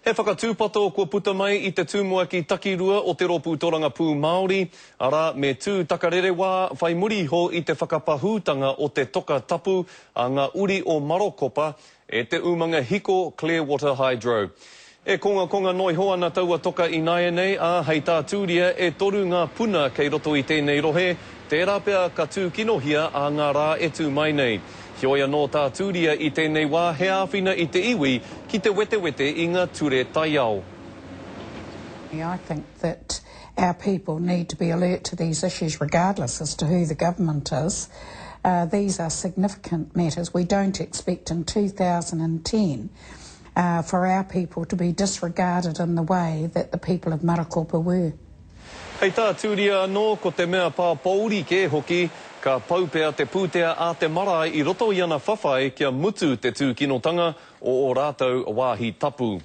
He whakatūpato kua puta mai i te tumuaki takirua o te Rōpū Torangapū Māori, arā, me tū takarerewā whai muri iho i te whakapahūtanga o te toka tapu a ngā uri o Marokopa e te umanga hiko Clearwater Hydro. E kongakonga noa iho ana taua toka ināianei, ā, hei tā Tūria e toru ngā puna kei roto i tēnei rohe, tērā pea ka tūkinohia ā ngā rā e tū mai nei. Heoi anō tā Tūria i tēnei wā he āwhina i te iwi ki te wetewete i ngā ture taiao. I think that our people need to be alert to these issues regardless as to who the government is. Uh, these are significant matters. We don't expect in 2010 uh, for our people to be disregarded in the way that the people of Marakopa were. Hei tā Tūria anō, ko te mea pāpōuri kē hoki, ka pau pea te pūtea a te marae i roto i ana whawhai kia mutu te tūkinotanga o ō rātou wāhi tapu.